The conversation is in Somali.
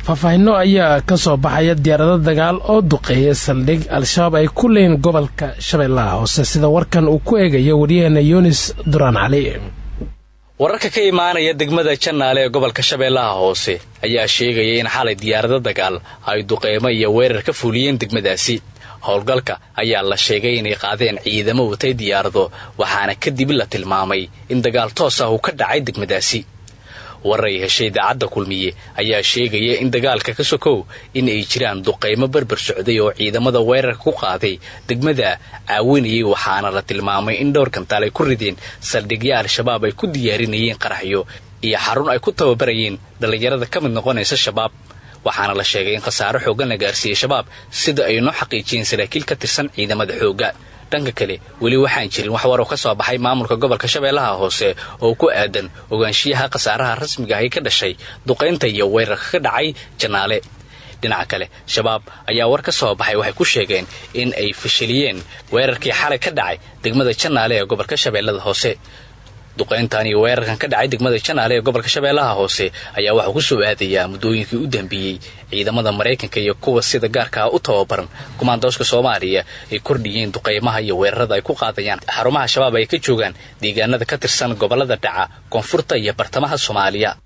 Faahfaahinno ayaa ka soo baxaya diyaarado dagaal oo duqeeya saldhig Al-Shabaab ay ku leeyiin gobolka Shabeellaha Hoose, sida warkan uu ku eegayo wariyaheena Yunis Duraan Cali. Wararka ka imaanaya degmada Jannaale ee gobolka Shabeellaha Hoose ayaa sheegaya in xalay diyaarado dagaal ay duqeymo iyo weerar ka fuliyeen degmadaasi. Howlgalka ayaa la sheegay inay qaadeen ciidamo watay diyaarado, waxaana kadib la tilmaamay in dagaal toos ah uu ka dhacay degmadaasi. Warar ay heshay Idaacadda Kulmiye ayaa sheegaya in dagaalka ka sokow in ay jiraan duqaymo berber socday oo ciidamada weerarka ku qaaday degmada caawinayay, waxaana la tilmaamay in dhowr gantaal ay ku rideen saldhigyo Al-Shabaab ay ku diyaarinayeen qaraxyo iyo xarun ay ku tababarayeen dhallinyarada ka mid noqonaysa Shabaab. Waxaana la sheegay in khasaaro xooggan la gaarsiiyey Shabaab, sida ay noo xaqiijiyeen saraakiil ka tirsan ciidamada xoogga. Dhanka kale, weli waxaan jirin wax war oo ka soo baxay maamulka gobolka Shabeellaha Hoose oo ku aadan ogaanshiyaha khasaaraha rasmiga ahi ka dhashay duqaynta iyo weerarka ka dhacay Janaale. Dhinaca kale, Shabaab ayaa war ka soo baxay waxay ku sheegeen in ay fashiliyeen weerarkii xalay ka dhacay degmada Janaale ee gobolka Shabeellada Hoose. Duqayntan iyo weerarkan ka dhacay degmada Janaale ee gobolka Shabeellaha Hoose ayaa waxaa ku soo aadayaa muddooyinkii u dambeeyey ciidamada Maraykanka iyo kuwa sida gaarka ah u tababaran kumaandooska Soomaaliya ay kordhiyeen duqaymaha iyo weerarada ay ku qaadayaan xarumaha Shabaab ay ka joogaan deegaanada ka tirsan gobolada dhaca koonfurta iyo bartamaha Soomaaliya.